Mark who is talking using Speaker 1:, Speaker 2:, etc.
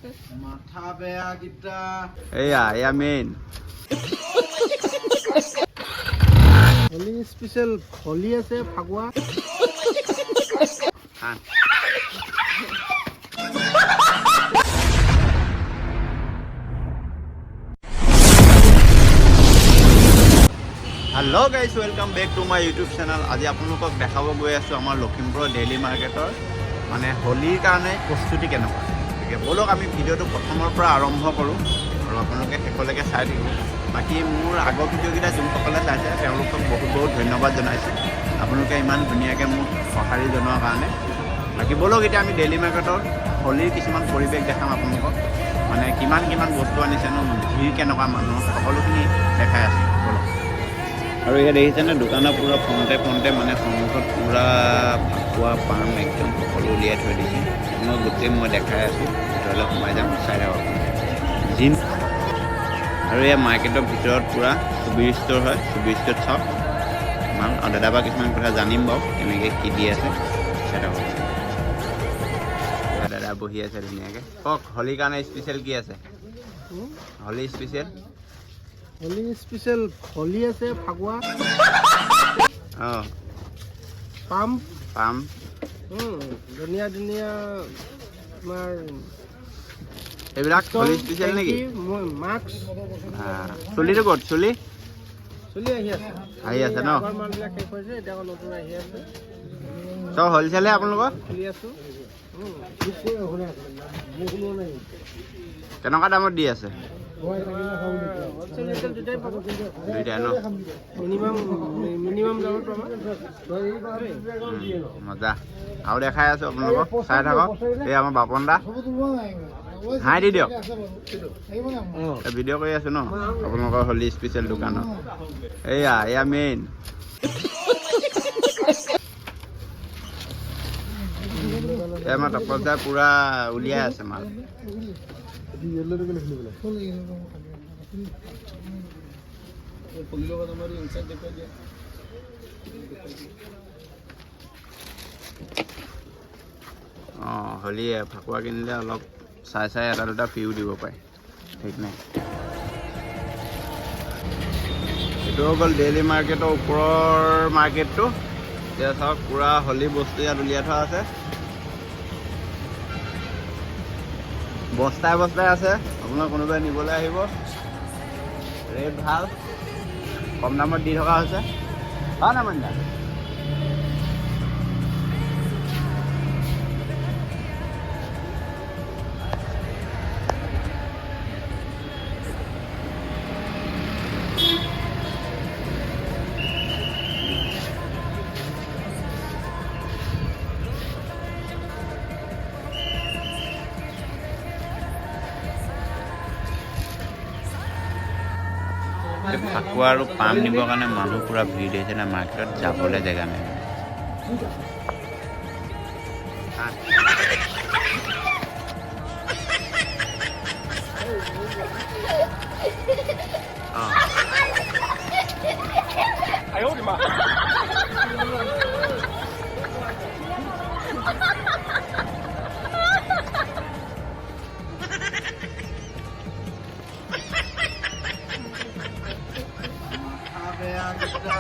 Speaker 1: মাথা বেয়া কিটা।
Speaker 2: এয়া এয়া মেইন।
Speaker 1: হোলী স্পেচিয়েল, হোলী আছে, Phagua.
Speaker 2: Hello guys, welcome back to my YouTube channel. আজি আপোনালোকক দেখাব গৈ আছোঁ আমাৰ লখিমপুৰৰ ডেইলি মাৰ্কেটৰ মানে হোলীৰ কাৰণে প্ৰস্তুতি কেনেকুৱা। গতিকে ব'লক, আমি ভিডিঅ'টো প্ৰথমৰ পৰা আৰম্ভ কৰোঁ আৰু আপোনালোকে শেষলৈকে চাই থাকিব। বাকী মোৰ আগৰ ভিডিঅ'কেইটা যোনসকলে চাইছে, তেওঁলোকক বহুত বহুত ধন্যবাদ জনাইছোঁ, আপোনালোকে ইমান ধুনীয়াকৈ মোক সঁহাৰি জনোৱাৰ কাৰণে। বাকী ব'লক, এতিয়া আমি ডেইলি মাৰ্কেটৰ হোলীৰ কিছুমান পৰিৱেশ দেখাম আপোনালোকক। মানে কিমান কিমান বস্তু আনিছে ন, ভিৰ কেনেকুৱা, মানুহ, সকলোখিনি দেখাই আছোঁ, ব'লক। আৰু ইয়াত দেখিছেনে, দোকানৰ পূৰা ফ্ৰণ্টে ফ্ৰণ্টে, মানে সন্মুখত পূৰা ফাকুৱা, পাম একদম সকলো উলিয়াই থৈ দিছে। মই গোটেই মই দেখাই আছোঁ, ভিতৰলৈ সোমাই যাম, চাই থাকক জিম। আৰু ইয়াৰ মাৰ্কেটৰ ভিতৰত পূৰা চুবিৰ ষ্ট'ৰ হয়। চুবিৰ ষ্ট'ৰত চাওক মাল। আৰু দাদাৰ পৰা কিছুমান কথা জানিম বাৰু, কেনেকৈ কি দি আছে, চাই থাকক। দাদা বহি আছে ধুনীয়াকৈ। কওক, হোলীৰ কাৰণে স্পেচিয়েল কি আছে? হোলী স্পেচিয়েল?
Speaker 1: হোলী স্পেচিয়েল, হোলী আছে, ফাগুৱা। পাম।
Speaker 2: পাম।
Speaker 1: ধুনীয়া ধুনীয়া আমাৰ।
Speaker 2: এইবিলাক হোলী স্পেচিয়েল নেকি?
Speaker 1: মাস্ক।
Speaker 2: চুলিটো ক'ত, চুলি?
Speaker 1: চুলি আহি আছে।
Speaker 2: আহি আছে ন?
Speaker 1: আগৰ মালবিলাক শেষ হৈছে, এতিয়া আকৌ নতুন আহি আছে।
Speaker 2: চব হ'লচেলহে আপোনালোকৰ?
Speaker 1: খুলি আছো।
Speaker 2: কেনেকুৱা দামত দি আছে?
Speaker 1: হ'লচেল ৰিটেইল দুটাই পাব।
Speaker 2: দুইটাই ন?
Speaker 1: মিনিমাম মিনিমাম দামত পাবা।
Speaker 2: মজা। আৰু দেখাই আছো আপোনালোকক, চাই থাকক। এই আমাৰ বাপন দা, হাই দি দিয়ক। ভিডিঅ' কৰি আছো ন আপোনালোকৰ হোলী স্পেচিয়েল দোকানত। এয়া এয়া মেইন। এই আমাৰ তপস দাই পূৰা উলিয়াই আছে মাল। অঁ, হোলী ফাকুৱা কিনিলে অলপ চাই চাই এটা দুটা ফ্ৰীও দিব পাৰে, ঠিক নাই। এইটো হৈ গ'ল ডেইলি মাৰ্কেটৰ ওপৰৰ মাৰ্কেটটো। এতিয়া চাওক, পূৰা হোলী বস্তু ইয়াত উলিয়াই থোৱা আছে, বস্তাই বস্তাই আছে। আপোনাৰ কোনোবাই নিবলৈ আহিব, ৰেট ভাল, কম দামত দি থকা হৈছে। হয় নাই মনিদা? এই ফাকুৱা আৰু পাম নিবৰ কাৰণে মানুহ পূৰা ভিৰ দিছে নাই, মাৰ্কেটত যাবলৈ জেগা নাই। অঁ।
Speaker 1: মাথা বেয়া কিটা।